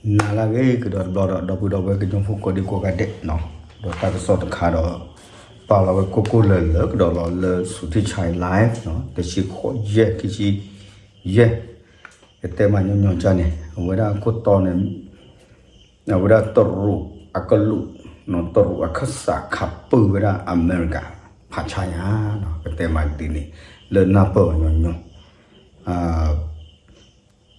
နၤလၢအဂ့ၤကဒီးတဘျီဒီး ဒီပုၢ်ဒီဝဲၢ်ကညီဖိကိးဒံကိးဂၤဒဲးနီၤ, ဒီးတၢ်ကစီၣ်တခါဒီး ပာ်လီၤဝဲကိၢ်ကိၢ်လၢၤလၢၤကဒီးလီၤလၢ Suthichai Live နီၤ, တဆံဃိးယဲၢ် ခံဆံယဲၢ်, ကတဲမးညီညီကၢ်န့ၣ် အဝဲဒၣ်ခိၣ်တီန့ၣ် အဝဲဒၣ်တရူးအကလူး, တရူးအခၢၣ်စးခးပုၢ်ဝဲဒၣ်အမဲရကၤ ဖးဆါညါ, ကတဲမးဒ်န့ၣ် လၢနၢ်ပၢၢ်အီၤညီညီ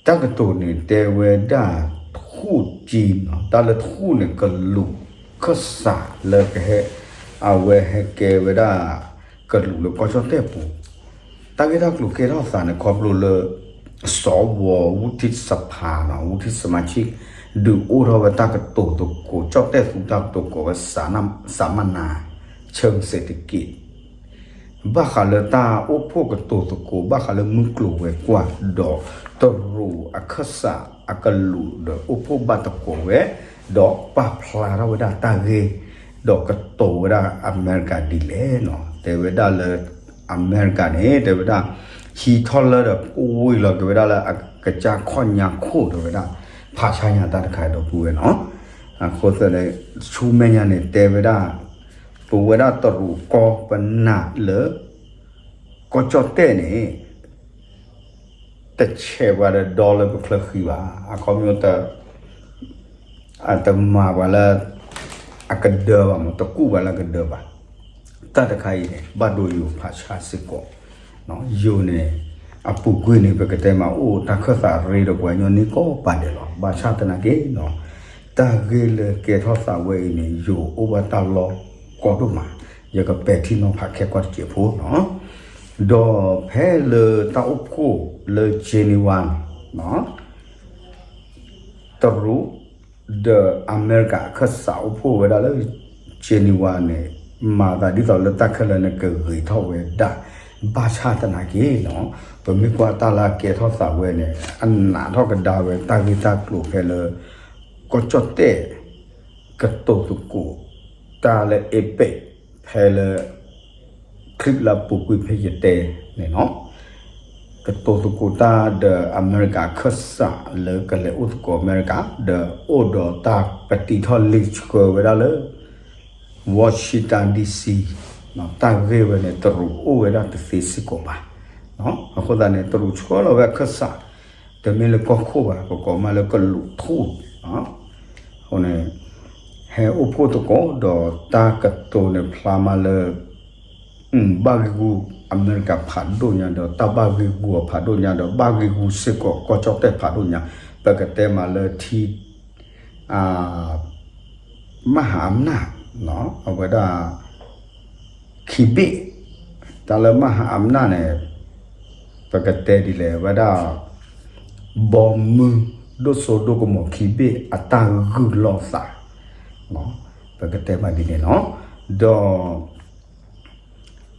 တၢ်ကတိၤန့ၣ် တဲဝဲဒၣ်ထူၣ်ကံနီၤ, တၢ်လၢထူၣ်န့ၣ် ကလူးခၢၣ်စးလၢကဟဲ, အဝဲဟဲကဲဝဲဒၣ် ကလူးလၢကီၢ်ကၠီၣ်တဲၣ်ပူၤ, တၢ်ဂ့ၢ်တၢ်ကျိၤကဲထီၣ်သးန့ၣ် ခီဖျိလၢ စီၤဝီၤ ဝူထံၣ်စဖးနီၤ, ဝူထံၣ်စမၤဆံၣ် ဒုးအိၣ်ထီၣ်ဝဲတၢ်ကတိၤသကိး ကၠီၣ်တဲၣ်သူတၢ်ကတိၤကိးဝဲ စးမနၤ ဆၢၣ်စဲးတက့ၣ် ဘၣ်ဃးလၢတၢ်အိၣ်ဖှိၣ်ကတိၤသကိး ဘၣ်ဃးလၢမုၢ်ကျိၤဝဲၤကွာ်ဒီး တရူးအခၢၣ်စးအကလူးဒီးအိၣ်ဖှိၣ်ဘၣ်သကိးဝဲ, ဒီးပာ်ဖျါထီၣ်ဝဲဒၣ်တၢ်ဂ့ၢ်, ဒီးကတိၤဝဲဒၣ်အမဲရကၤဒ်လဲၣ်နီၤ, တဲဝဲဒၣ်လၢ အမဲရကၤန့ၣ် တဲဝဲဒၣ် ဟံးထီၣ်လၢဒီး ပှ့ၤလီၤက့ၤဝဲဒၣ်လၢအကစၢ်ခီၣ်ညါခိၣ် တဲဝဲဒၣ် ဖးဆါညါတၢ်တခါဒီပုၢ်ဝဲၢ်နီၤ, အဃိသတးန့ၣ် ဆူမဲာ်ညါန့ၣ် တဲဝဲဒၣ် ပဝဲဒၣ်တရူးကီၢ်ပနၢ်လၢ ကီၢ်ကၠီၣ်တဲၣ်န့ၣ် တဆဲးပှၤဒီးဒီလၢပချၢဃံဘၣ်, အခီပညီ တမၤပှၤလၢအကဒၢဘၣ်မး, တကူၣ်ပှၤလၢအကဒၢဘၣ်. တၢ်တခါအံၤန့ၣ် ဘၣ်ဒိယိၤဖးဆါစ့ၢ်ကီး, ယိၤန့ၣ် အပူၤကွံာ်န့ၣ် ပကတဲမးအိၣ်တၢ်ခၢၣ်သးရ့ဒီးပှၤကညီန့ၣ်ကိးပၤဒဲးလီၤ. ဘၣ်ဆၣ်သနာ်က့နီၤ တၢ်ဂ့ၢ်လၢကဲထီၣ်သးဝဲအံၤန့ၣ် ယိၤအိၣ်ဘၣ်တၢ်လီၢ်ကိးဒိၣ်မး, ယကပဲာ်ထံနီၤဖးခဲကိာ်တစဲးဖိနီၤ, ဒီးဖဲလၢတၢ်အိၣ်ဖှိၣ်လၢ Geneva နီၤ တရူး ဒီးအမဲရကၤအခၢၣ်စးအိၣ်ဖှိၣ်ဝဲဒၣ်လၢ Geneva န့ၣ် မၤသးဒ်သိးလၢတၢ်ခဲလၢာ်န့ၣ်ကဂ့ၤထီၣ်ဝဲဒၣ်, ဘၣ်ဆၣ်သနာ်က့နီၤ ပမ့ၢ်ကွၢ်တၢ်လၢအကဲထီၣ်သးဝဲန့ၣ် အနာ်ထီၣ်ကဒါဝဲတၢ်ဂ့ၢ်တၢ်ကျိၤဖဲလၢ ကီၢ်ကၠီၣ်တဲၣ် ကတိၤသကိး တၢ်လၢ APEC ဖဲလၢ clip လၢအပူၤကွံာ်ဖဲယတဲန့ၣ်နီၤ ကတိၤသကိးတၢ်ဒီးအမဲရကၤအခၢၣ်စးလၢကလဲၤအိၣ်သကိးအမဲရကၤ ဒီးအိၣ်ဒီးတၢ်ပတံထီၣ်လံာ်ဆှၢဝဲဒၣ်လၢ Washington DC တၢ်ဂ့ၢ်ဝဲန့ၣ် တရူးအိၣ်ဝဲဒၣ်တသ့စ့ၢ်ကီးဘၣ်. အဃိသတးန့ၣ် တရူးဆှၢလီၤဝဲအခၢၣ်စး တမ့ၢ်လၢကီၢ်ခိၣ်ဘၣ် ပကိးမးလၢကလူးထူၣ် အဃိန့ၣ် ဟဲအိၣ်ဖှိၣ်သကိးဒီးတၢ်ကတိၤန့ၣ်ဖျါမးလၢ ဘၣ်ဂံာ်ဂူာ်အမဲရကၤဖးဒိၣ်ညါဒီး တၢ်ဘၣ်ဂံာ်ဂူာ်အီၤဖးဒိၣ်ညါဒီး ဘၣ်ဂံာ်ဂူာ်စ့ၢ်ကီးကီၢ်ကၠီၣ်တဲၣ်ဖးဒိၣ်ညါ ပကတဲမးလၢထံ မဟာအำนาจ အဝဲဒၣ် ခံဘ့ၣ် တၢ်လၢ မဟာအำนาจ န့ၣ် ပကတဲဒ်လဲၣ် အဝဲဒၣ် ဘီမုၢ်ဒိၣ်စိဒိၣ်ကမီၤခံဘ့ၣ်အတၢ်ဂုာ်လိာ်သး ပကတဲမးဒ်န့ၣ်လီၤ. ဒီး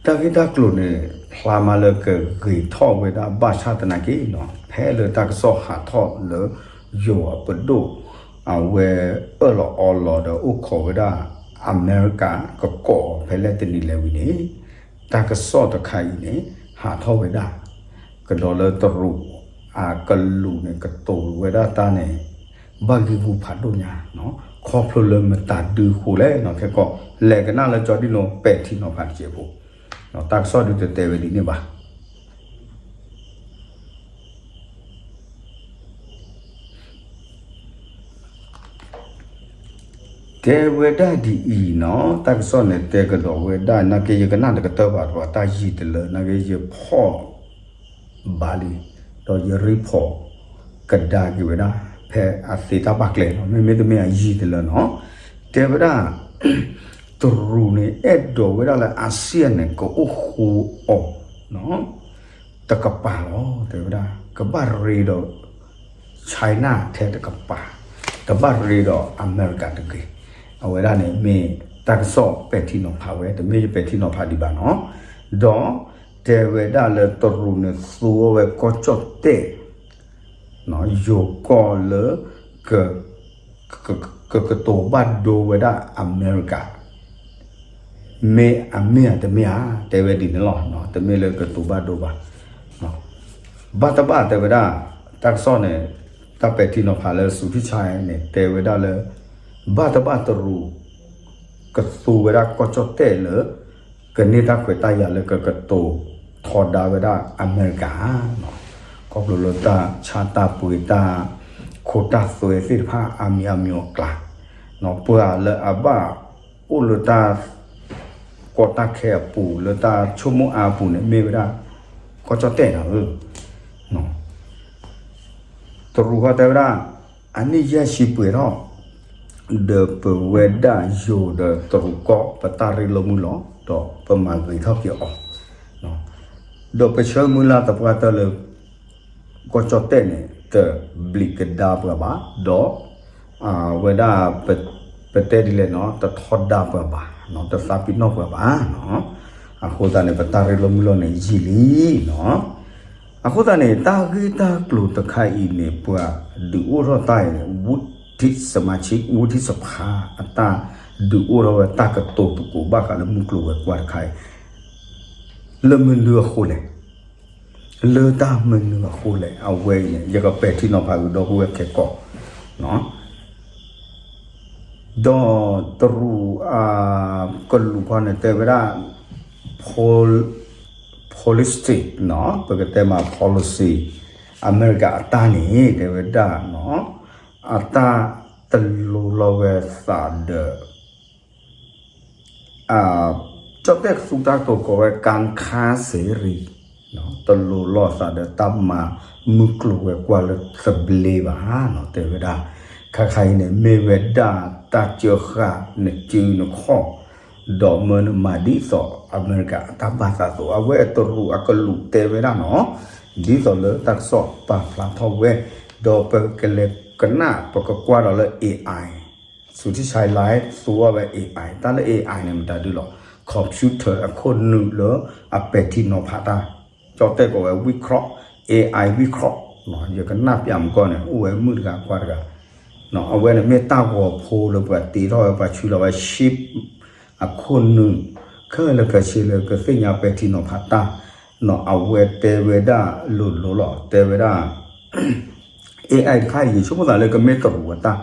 တၢ်ဂ့ၢ်တၢ်ကျိၤန့ၣ် ဖျါမးလၢကဂ့ၤထီၣ်ဝဲဒၣ်ဘၣ်ဆၣ်သနာ်က့နီၤ ဖဲလၢတၢ်ကစီၣ်ဟးထီၣ်လၢ ယိၤအပဒိၣ် အဝဲအၢၣ်လီၤအီလီၤဒီးအိၣ်ခိးဝဲဒၣ် အမဲရကၤကကိးအီၤဖဲလဲၣ်တနံၤလဲၣ်ဝံၤန့ၣ် တၢ်ကစီၣ်တခါအံၤန့ၣ် ဟးထီၣ်ဝဲဒၣ် ကဒီးလၢတရူး အကလူးန့ၣ် ကတိၤဝဲဒၣ်တၢ်န့ၣ် ဘၣ်ဂံာ်ဂူာ်ဖးဒိၣ်ညါ ခီဖျိလၢမတၤဒုဃိလဲၣ်နီၤ ခဲကီး လဲၤကနၣ်လၢကၠီဒံၣ်နိ ပဲာ်ထံနီၤဖးတစဲးဖိ တၢ်ကစီၣ်ဒုတတဲဝဲဒ်န့ၣ်ဘၣ် တဲဝဲဒၣ်ဒ်အံၤနီၤ တၢ်ကစီၣ်န့ၣ်တဲကဒီးဝဲဒၣ် နာ်က့ယကနၣ်တကတၢၢ်ဘၣ် တၢ်ယံာ်တလၢ နာ်က့ယဖီၣ် ဘၣ်လံ, ဒီးယရံဖီၣ်ကဒါက့ၤဝဲဒၣ် ဖဲအသ့တၢ်ဘၣ်ကျဲနီၤ မ့မ့ၢ်တမ့ၢ်အယံာ်တလၢနီၤ, တဲဝဲဒၣ် တရူးန့ၣ် အဲၣ်ဒိးဝဲဒၣ်လၢ ASEAN န့ၣ် ကအိၣ်ဃူအီၤ တကပၤလီၤ တဲဝဲဒၣ် ကဘၣ်ရ့ဒီး China ထဲတကပၤ တဘၣ်ရ့ဒီးအမဲရကၤတဂ့ၤ, အဝဲဒၣ်န့ၣ်မ့ၢ်တၢ်ကစီၣ်ပဲာ်ထံနီၤဖးဝဲ တမ့ၢ်ယပဲာ်ထံနီၤဖးဒံးဘၣ်နီၤ, ဒီး တဲဝဲဒၣ်လၢတရူးန့ၣ်သူဝဲကီၢ်ကၠီၣ်တဲၣ် ယိၤကီၢ်လၢ က ကကတိၤဘၣ်ဒိဝဲဒၣ်အမဲရကၤ မ့ၢ်အမ့ၢ်ဧါတမ့ၢ်ဧါ တဲဝဲဒ်န့ၣ်လီၤ. တမ့ၢ်လၢကတိၤဘၣ်ဒိဘၣ်. ဘၣ်တဘၣ်တဲဝဲဒၣ် တၢ်ကစီၣ်န့ၣ် တၢ်ပဲာ်ထံနီၤဖးလၢ စူၤထံဆါန့ၣ် တဲဝဲဒၣ်လၢ ဘၣ်တဘၣ်တရူး ကသူဝဲဒၣ်ကီၢ်ကၠီၣ်တဲၣ်လၢ ကန့ၢ်တၢ်ခွဲးတၢ်ယာ်လၢကကတိၤထီဒါဝဲဒၣ်အမဲရကၤ ခီဖျိလၢတၢ်ဆါတၢ်ပှ့ၤတၢ် ခိတၢ်သွဲသ့ၣ်တဖၣ်အါမံၤအါမံၤအကျါ ပှၤလၢအဘၣ်အိၣ်လၢတၢ် ကီတၢ်ခဲအပူၤ လၢတၢ်ဆိကမိၣ်အါအပူၤန့ၣ် မ့ၢ်ဝဲဒၣ် ကီၢ်ကၠီၣ်တဲၣ်နီၤဧၢ တရူးဃီတဲဝဲဒၣ် အနံၣ်ယဲၢ်ဆံပှဲၤထီၣ် ဒီးပဝဲဒၣ်ယိၤဒီးတရူးကီၢ် ပတၢ်ရ့လိာ်မုာ်လီၤ ဒီးပမၤဂ့ၤထီၣ်က့ၤအီၤ ဒီးပဆၢမုၢ်လၢ်သပှၢ်တၢၢ်လၢ ကီၢ်ကၠီၣ်တဲၣ်န့ၣ် တဘျံးကဒါပှၤဘၣ် ဒီး အဝဲဒၣ် ပတဲဒ်လဲၣ်နီၤ တထီဒါပှၤဘၣ် တသးပ့ၤနီၣ်ပှၤဘၣ်နီၤ အဃိသတးန့ၣ် ပတၢ်ရ့လိာ်မုာ်လီၤန့ၣ်ယံာ်လံနီၤ အဃိသတးန့ၣ် တၢ်ဂ့ၢ်တၢ်ကျိၤတခါအံၤန့ၣ် ပှၤဒုးအိၣ်ထီၣ်တၢ်အံၤန့ၣ် ဝူထံၣ်စမါဆံး ဝူထံၣ်စဖါ အတၢ်ဒုးအိၣ်ထီၣ်ဝဲတၢ်ကတိၤသကိးဘၣ်ဃးလၢမုၢ်ကျိၤဝဲၤကွာ်တခါအံၤ လၢမနုၤအဃိလဲၣ် လၢတၢ်မနုၤအဃိလဲၣ် အဝဲအံၤန့ၣ် ယကပဲာ်ထံနီၤဖးကဒီပုၢ်ဝဲၢ်ခဲကိာ် ဒီးတရူး ကလူးခီန့ၣ် တဲဝဲဒၣ် policy နီၤ ပကတဲမး policy အမဲရကၤအတၢ်န့ၣ် တဲဝဲဒၣ်နီၤ အတၢ်တလိၤလီၤဝဲသးဒီး ကၠီၣ်တဲၣ်ကသူတၢ်ကတိၤကိးဝဲ ကၣ်ခါစ့ရံ တလိၤလီၤသးဒီးတၢ်မၤမုၢ်ကျိၤဝဲၤကွာ်လၢသဘျ့ဘၣ်နီၤ တဲဝဲဒၣ် ခါခါအံၤန့ၣ် မ့ၢ်ဝဲဒၣ်တၢ်စၢဃာ်နစုနခီၣ် ဒီးမၢနမၤဒ်သိးအမဲရကၤအတၢ်ဘၣ်သးအသိး အဝဲတရူးအကလူးတဲဝဲဒၣ်နီၤ ဒ်သိးလၢတၢ်ကစီၣ်ပာ်ဖျါထီၣ်ဝဲ ဒီးပကလဲၤကနၣ် ပကကွၢ်ဒီးလၢ AI စူၤထံဆါလၢ သူဝဲ AI တၢ်လၢ AI န့ၣ် မတၤဒုလီၤ computer အခိၣ်နုာ်လၢအပဲာ်ထံနီၤဖးတၢ် ကၠီၣ်တဲၣ်ကိးဝဲ ဝံၣ်ခီၣ် AI ဝံၣ်ခီၣ် ယကနၣ်ပျးမကီၢ်န့ၣ် အိၣ်ဝဲမုၣ်တဂၤကွၢ်တဂၤ အဝဲန့ၣ်မ့ၢ်တၢ်ဂီၤဖိလၢပှၤတ့ထီၣ်ဝဲ ပှၤဆှံလီၤဝဲ chip အခိၣ်နုာ် ခဲလၢာ်ခဲဆ့လၢကသ့ၣ်ညါပဲာ်ထံနီၤဖးတၢ် အဝဲတဲဝဲဒၣ်လိၤလိၤလီၤ တဲဝဲဒၣ် AI တခါအံၤ ယဆိကမိၣ်သးလၢကမ့ၢ်တရူးအတၢ်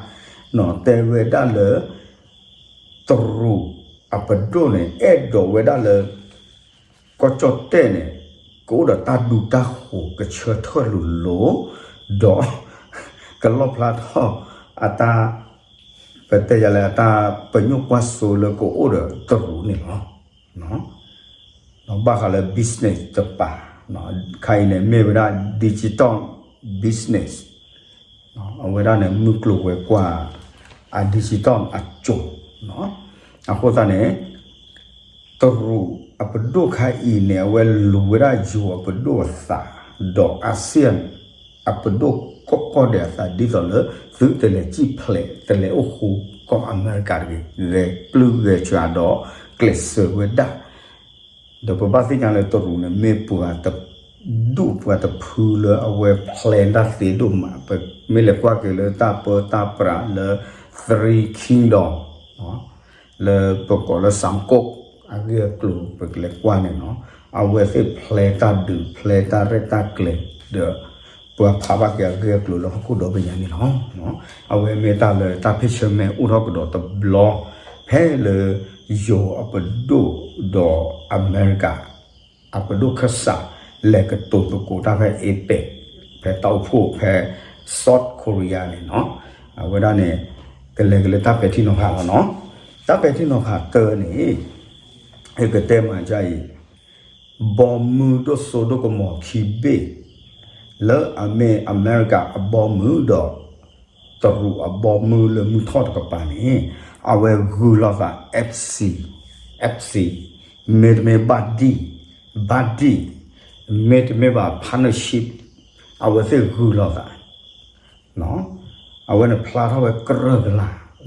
တဲဝဲဒၣ်လၢ တရူးအပဒိၣ်န့ၣ် အဲၣ်ဒိးဝဲဒၣ်လၢ ကီၢ်ကၠီၣ်တဲၣ်န့ၣ် ကအိၣ်ဒီးတၢ်ဒူတၢ်ဃိၤကဆၢထၢၣ်လိၤလိၤ ဒီး ကလီၣ်ဖျါထီၣ်အတၢ် ပတဲယၤလၢအတၢ်ပညိၣ်ကွၢ်စိလၢကအိၣ်ဒီးတရူးန့ၣ်လီၤ. ဘၣ်ဃးလၢ business တပၤ ခါအံၤန့ၣ် မ့ၢ်ဝဲဒၣ် digital business အဝဲဒၣ်န့ၣ် မုၢ်ကျိၤဝဲၤကွာ် အ digital အစိၤ အဃိသတးန့ၣ် တရူးအပဒိၣ်ခါအံၤန့ၣ် အဝဲလူၤဝဲဒၣ်ယိၤအပဒိၣ်အသး ဒီး ASEAN အပဒိၣ်ကီၢ်ကီၢ်ဒဲးအသး ဒ်သိးလၢ သုတလဲၤစံၣ်ဖျဲး တလဲၤအိၣ်ဃူကီၢ်အမဲရကၤတဂ့ၤ ဂဲၤပျုၢ်ဂဲၤဆှးဒီးကျဲးစၢးဝဲဒၣ် ဒီးပဘၣ်သ့ၣ်ညါလၢတရူးန့ၣ် မ့ၢ်ပှၤတဒူၣ်ပှၤတဖုလၢအဝဲ plan တၢ်သ့ဒိၣ်မး ပမ့ၢ်လဲၤကွၢ်က့ၤလၢတၢ်ပၢတၢ်ပြးလၢ Three Kingdom လၢပကိးလၢ စၣ်ကိၣ် အဂ့ၢ်အကျိၤ ပကလဲၤကွၢ်န့ၣ်နီၤ အဝဲသ့ၣ် plan တၢ်ဒုး plan တၢ်ရဲၣ်တၢ်ကျဲၤ ဒီး ပှၤဖးဘၣ်က့ၤအဂ့ၢ်အကျိၤလၢဟီၣ်ခိၣ်ဒီဘ့ၣ်ညါန့ၣ်လီၤ. အဝဲမ့ၢ်တၢ်လၢတၢ် picture မ့ၢ်အိၣ်ထီၣ်ကဒီးတဘျီ ဖဲလၢ ယိၤအပဒိၣ်ဒီးအမဲရကၤ အပဒိၣ်ခၢၣ်စး လဲၤကတိၤသကိးတၢ်ဖဲ APEC ဖဲတၢ်အိၣ်ဖှိၣ်ဖဲ South Korea န့ၣ်နီၤ အဝဲဒၣ်န့ၣ် ကလဲၤကလၢတၢ်ပဲာ်ထံနီၤဖးလီၤနီၤ တၢ်ပဲာ်ထံနီၤဖးတၢန့ၣ် ယကတဲမးဒ်အံၤ ဘီမုၢ်ဒိၣ်စိဒိၣ်ကမီၤခံဘ့ၣ် လၢအမ့ၢ်အမဲရကၤအဘီမုၢ်ဒီး တရူးအဘီမုၢ်လၢမုၢ်ထီၣ်တကပၤန့ၣ် အဝဲဂုၤလိာ်သး F C F C မ့တမ့ၢ် buddy buddy မ့တမ့ၢ်ဘၣ် partnership အဝဲသ့ၣ်ဂုၤလိာ်သး အဝဲန့ၣ်ဖျါထီၣ်ဝဲကြၢးက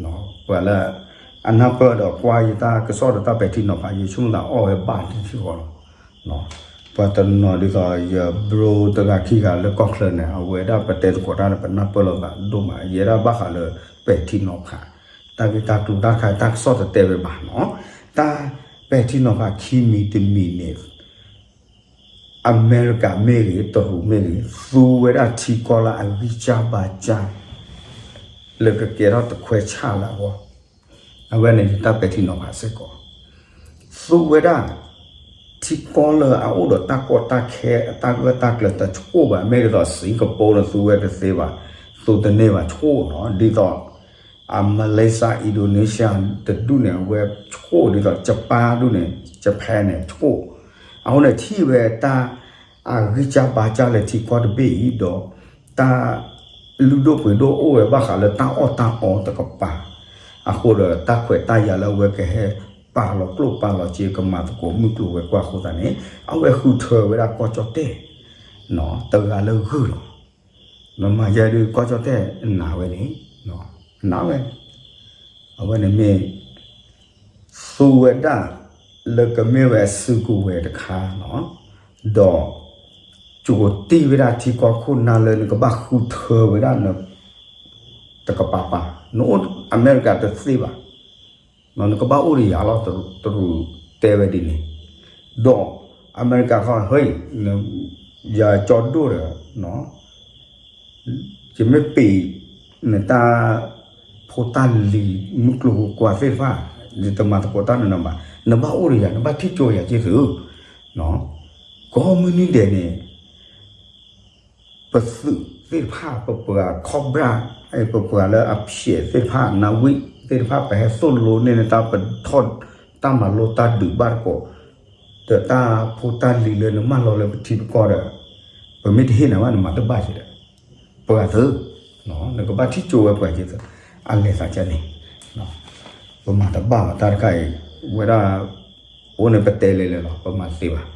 လာ် ပှၤလၢ အနၢ်ပၢၢ်ဒီးကွၢ်ယတၢ်ကစီၣ်ဒီးတၢ်ပဲာ်ထံနီၤဖး ယဆိကမိၣ်သးအီၣ်ဝဲဘၣ်ထံထံဃီလီၤ. ပှၤတနီၤဒ်သိးယ bro တဂၤခံဂၤလၢကီၢ်ချၢန့ၣ် အဝဲဒၣ်ပတဲသကိးတၢ်န့ၣ် ပနၢ်ပၢၢ်လိာ်သးဒိၣ်မး ယဲဒၣ်ဘၣ်ဃးလၢပဲာ်ထံနီၤဖး တၢ်ဂ့ၢ်တၢ်ကျိၤတၢ်တခါ တၢ်ကစီၣ်တတဲဝဲဘၣ်နီၤ တၢ်ပဲာ်ထံနီၤဖးခံမံၤတမံၤန့ၣ် တ အမဲရကၤမ့ၢ်ဂ့ၤ တရူးမ့ၢ်ဂ့ၤ သူဝဲဒၣ်ထံကီၢ်လၢအဂံၢ်စၢ်ဘါစၢ် လၢကကဲထီၣ်တခွဲဆၣ်လၢအဂီၢ်, အဝဲန့ၣ်ယတၢ်ပဲာ်ထံနီၤဖးစ့ၢ်ကီး, သူဝဲဒၣ် ထံကီၢ်လၢအအိၣ်ဒီးတၢ်ကီတၢ်ခဲ အတၢ်ဂၢၢ်တၢ်ကျၢၤတဆူၣ်ဘၣ်, မ့ၢ်ဒ်သိး Singapore န့ၣ် သူဝဲတသ့ဘၣ်, သူတန့ၢ်ဘၣ်ဆူၣ်နီၤ, ဒ်သိး အ Malaysia Indonesia တဒူၣ်န့ၣ် အဝဲဆူၣ်, ဒ်သိး Japan ဒူၣ်န့ၣ် Japan န့ၣ်ဆူၣ်, အဃိန့ၣ် ထံၣ်ဝဲတၢ် အဂံၢ်စၢ်ဘါစၢ်လၢထံကီၢ်တဘ့ၣ်အံၤဒီး တၢ်လုၢ်ဒိၣ်ပှ့ၤဒိၣ်အိၣ်ဝဲဘၣ်ဃးလၢတၢ်အီၣ်တၢ်အီတကပၤ, အဃိဒီးတၢ်ခွဲးတၢ်ယာ်လၢအဝဲကဟဲပာ်လီၤကျိၣ်ပာ်လီၤစ့ ကမၤသကိးမုၢ်ကျိၤဝဲၤကွာ်အဃိသတးန့ၣ် အဝဲဃုထၢဝဲဒၣ်ကီၢ်ကၠီၣ်တဲၣ် တဂၤလၢဂုၢ်လီၤ. နမၤယဲဒုးကီၢ်ကၠီၣ်တဲၣ်နာ်ဝဲန့ၣ်, နာ်ဝဲ အဝဲန့ၣ်မ့ၢ် သူဝဲဒၣ်လၢကမ့ၢ်ဝဲအစုကဝဲၤတခါနီၤ, ဒီး ကတံၢ်ဝဲဒၣ်ထံကီၢ်ခိၣ်နၢ်လၢနကဘၣ်ဃုထၢဝဲဒၣ်န တကပၤပၤ, နအိၣ်အမဲရကၤတသ့ဘၣ်, နကဘၣ်အိၣ်ဒီးယၤလီၤ တရူးတဲဝဲဒ်န့ၣ်, ဒီးအမဲရကၤခီ ဟဲ ယၤကၠီဒိၣ်ဒီး ယမ့ၢ်ပ့ၤ နတၢ်ဖိတၢ်လံၤမုၢ်ကျိၤဝဲၤကွာ်သ့ၣ်တဖၣ် ယတမၤသကိးတၢ်နနဘၣ်, နဘၣ်အိၣ်ဒီးယၤ နဘၣ်ထံၣ်ကၠိယၤက့ၤသု, ကိးမုၢ်နံၤဒဲးန့ၣ် ပသုးသ့ၣ်တဖၣ် ပပှၤခီၣ်ဘြၣ် ပပှၤလၢအဖျဲးသ့ၣ်တဖၣ် နဝံၣ်သ့ၣ်တဖၣ် ပဟဲသိၣ်လိန့ၢ်နတၢ်ပထီၣ်တၢ်မၤလိတၢ်ဒုးဘၣ်တကိး ဒီးတၢ်ဖိတၢ်လံၤလၢနမၢလီၤလၢပထံပကီၢ်ဒီး ပမ့ၢ်တဟ့ၣ်နၤဘၣ် နမၤတဘၣ်က့ၤဒီး ပှၤသုး နကဘၣ်ထံၣ်ကၠိဝဲပှၤက့ၤသုး အလဲၤသးကန့ၣ် ပမၤတဘၣ်ဘၣ်တၢ်တခါအံၤ ဝဲဒၣ် အိၣ်န့ၣ်ပတဲလဲၤလဲၤလီၤ ပမၤတသ့ဘၣ်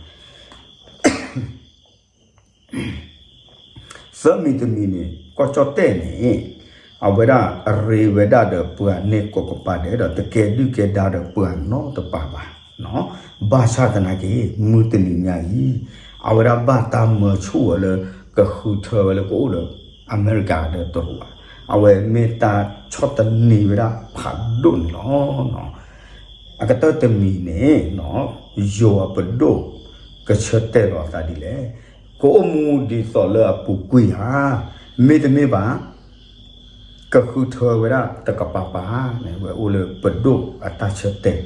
သၢမံၤတမံၤန့ၣ် ကီၢ်ကၠီၣ်တဲၣ်န့ၣ် အဝဲဒၣ်အရ့ဝဲဒၣ်ဒီးပှၤန့ၢ်ကိးကပၤဒဲးဒီး တကဲဒုၣ်ကဲဒါဒီးပှၤနီတပၤဘၣ်. ဘၣ်ဆၣ်သနာ်က့ မုၢ်တနံၤညါအံၤ အဝဲဒၣ်ဘၣ်တၢ်မၢဆူၣ်ဝဲလၢ ကဃုထၢဝဲလၢကအိၣ်ဒီး အမဲရကၤဒီးတရူးဘၣ်. အဝဲမ့ၢ်တၢ်ဆီၣ်သနံးဝဲဒၣ်ဖးဒိၣ်န့ၣ်လီၤ. အကတၢၢ်တမံၤန့ၣ် ယိၤအပဒိၣ် ကဆၢတဲာ်လီၤအသးဒ်လဲၣ်. ကအိၣ်မူဒ်သိးလၢအပူၤကွံာ်ဧါ, မ့တမ့ၢ်ဘၣ် ကဃုထၢဝဲဒၣ်တကပၤပၤန့ၣ် ဝဲအိၣ်လၢပဒိၣ်အတၢ်ဆၢတဲာ်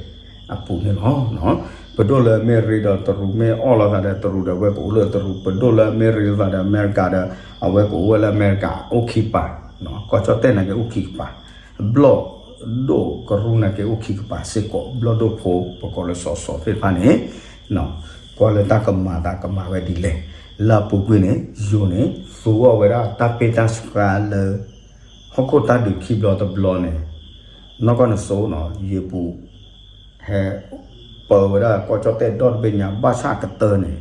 အပူၤန့ၣ်လီၤ. ပဒိၣ်လၢအမ့ၢ်ရ့ဒီးတရူး မ့ၢ်အီၣ်လိာ်သးဒီးတရူးဒီး အဝဲကအိၣ်လၢတရူး, ပဒိၣ်လၢအမ့ၢ်ရ့လိာ်သးဒီးအမဲရကၤဒီး အဝဲကအိၣ်ဝဲလၢအမဲရကၤ အိၣ်ခံကပၤ, ကီၢ်ကၠီၣ်တဲၣ်နာ်က့အိၣ်ခံကပၤ, ဘျီၣ်ဒိၣ်ကရူၢ်နာ်က့အိၣ်ခံကပၤစ့ၢ်ကီး, ဘျီၣ်ဒိၣ်ဖိ ပကိးလၢစီၤစီၤသ့ၣ်တဖၣ်န့ၣ် ကွၢ်လၢတၢ်ကမၤသးကမၤဝဲဒ်လဲၣ်. လၢအပူၤကွံာ်န့ၣ် ယိၤန့ၣ် သူအီၤဝဲဒၣ်တၢ်ပ့ၢ်တၢ်ဆှါလၢ ဟီၣ်ခိၣ်တၢ်ဒုးခံဘျီတဘျီန့ၣ် နီၢ်ကီၢ်နစိၤနီၤ ယပူၤ ဟဲ ပၢဝဲဒၣ်ကီၢ်ကၠီၣ်တဲၣ်ဒီတဘ့ၣ်ညါ ဘၣ်ဆၣ်အကတၢၢ်န့ၣ်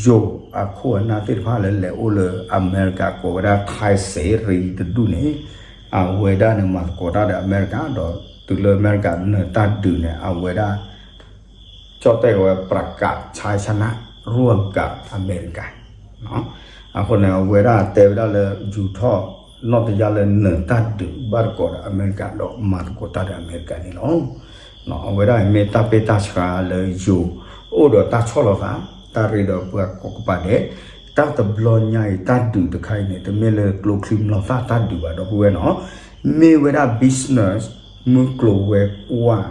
ယိၤအခိၣ်အနၢ်သ့ၣ်တဖၣ်လၢလဲၤအိၣ်လၢအမဲရကၤ ကိးဝဲဒၣ် ထၢၣ်စ့ရံတဒူၣ်န့ၣ် အဝဲဒၣ်န့ၣ်မၤသကိးတၢ်ဒီးအမဲရကၤ ဒီးတုၤလၢအမဲရကၤနၢၤတၢ်ဒုးန့ၣ် အဝဲဒၣ် ကၠီၣ်တဲၣ်ဝဲ ပြၢကး ဆါဆနၣ် ရူၢ်ကၤ အမဲရကၤ အဃိန့ၣ် အဝဲဒၣ်တဲဝဲဒၣ်လၢ ယူၤထီၣ် နီၢ်တယၢ်လၢနၢၤတၢ်ဒုးဘၣ်သကိးဒီးအမဲရကၤ ဒီးမၤသကိးတၢ်ဒီးအမဲရကၤန့ၣ်လီၤ. အဝဲဒၣ်မ့ၢ်တၢ်ပ့ၢ်တၢ်ဆှါလၢယိၤ အိၣ်ဒီးတၢ်ဆီၣ်လီၤသး တၢ်ရ့ဒီးပှၤကိးကပၤဒဲး တၢ်တဘျီညါအံၤ တၢ်ဒုးတခါအံၤန့ၣ် တမ့ၢ်လၢ ကျိချံမျိာ်သၣ်တၢ်ဒုးဘၣ် ဒီပုၢ်ဝဲၢ်နီၤ, မ့ၢ်ဝဲဒၣ် business မုၢ်ကျိၤဝဲၤကွာ်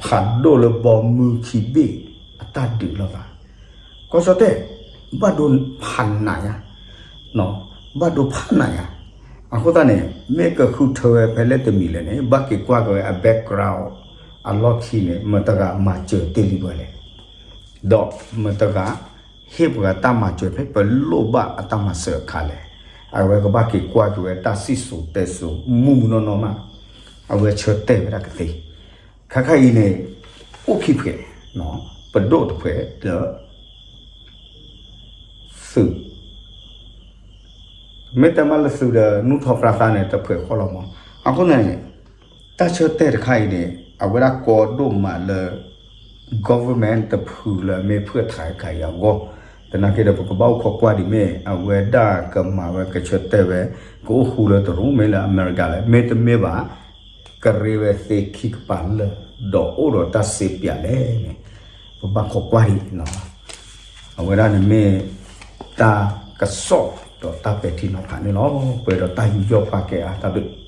ဖးဒိၣ်လၢဘီမုၢ်ခံဘ့ၣ်အတၢ်ဒုးလိာ်သး, ကီၢ်ကၠီၣ်တဲၣ် ဘၣ်ဒိဖးနးယါ, ဘၣ်ဒိဖးနးယါ, အဃိသတးန့ၣ် မ့ၢ်ကဃုထၢဝဲဖဲလဲၣ်တမံၤလဲၣ်န့ၣ် ဘၣ်က့ၤကွၢ်က့ၤဝဲအ background အလီၢ်ခံန့ၣ် မတၤတဂၤမၤစၢၤတ့ၢ်လံပှၤလဲၣ် ဒီးမတၤတဂၤ ဟ့ၣ်ပှၤတၢ်မၤစၢၤဖဲပလိၣ်ဘၣ်အတၢ်မၤစၢၤအခါလဲၣ်. အဝဲကဘၣ်က့ၤကွၢ်က့ၤဝဲတၢ်စံၣ်စိၤတဲစိၤ မုၢ်မုၢ်နီၢ်နီၢ်မး, အဝဲဆၢတဲာ်ဝဲဒၣ်ကသ့. ခါခါအံၤန့ၣ် အိၣ်ခံဖှဲး, ပဒိၣ်တဖှဲးဒီး သုး မ့ၢ်တဲမးလၢသုးဒီး နူၢ်ထီၣ်ပြၢသးန့ၣ် တဖှဲးဃီလီၤမး. အဃိန့ၣ် တၢ်ဆၢတဲာ်တခါအံၤန့ၣ် အဝဲဒၣ်ကီဒိၣ်မးလၢ government တဖုလၢမ့ၢ်ဖုၣ်ထးခးယၤအဂီၢ်, သနာ်က့ဒီး ပကဘၣ်အိၣ်ခိးကွၢ်ဒ်မ့ၢ် အဝဲဒၣ်ကမၤဝဲကဆၢတဲာ်ဝဲ ကအိၣ်ဃူလၢတရူး မ့ၢ်လၢအမဲရကၤလဲၣ်, မ့တမ့ၢ်ဘၣ် ကရ့ဝဲသ့ခံကပၤလၢာ် ဒီးအိၣ်ဒီးတၢ်စ့ပၠးလဲၣ်န့ၣ် ပဘၣ်ခိးကွၢ်ဒ် အဝဲဒၣ်န့ၣ်မ့ၢ် တၢ်ကစီၣ်ဒီးတၢ်ပဲာ်ထံနီၤဖးန့ၣ်လီၤ. ပှဲၤဒီးတၢ်ယူးယီၣ်ပာ်ကဲအါတၢ်ဘျုး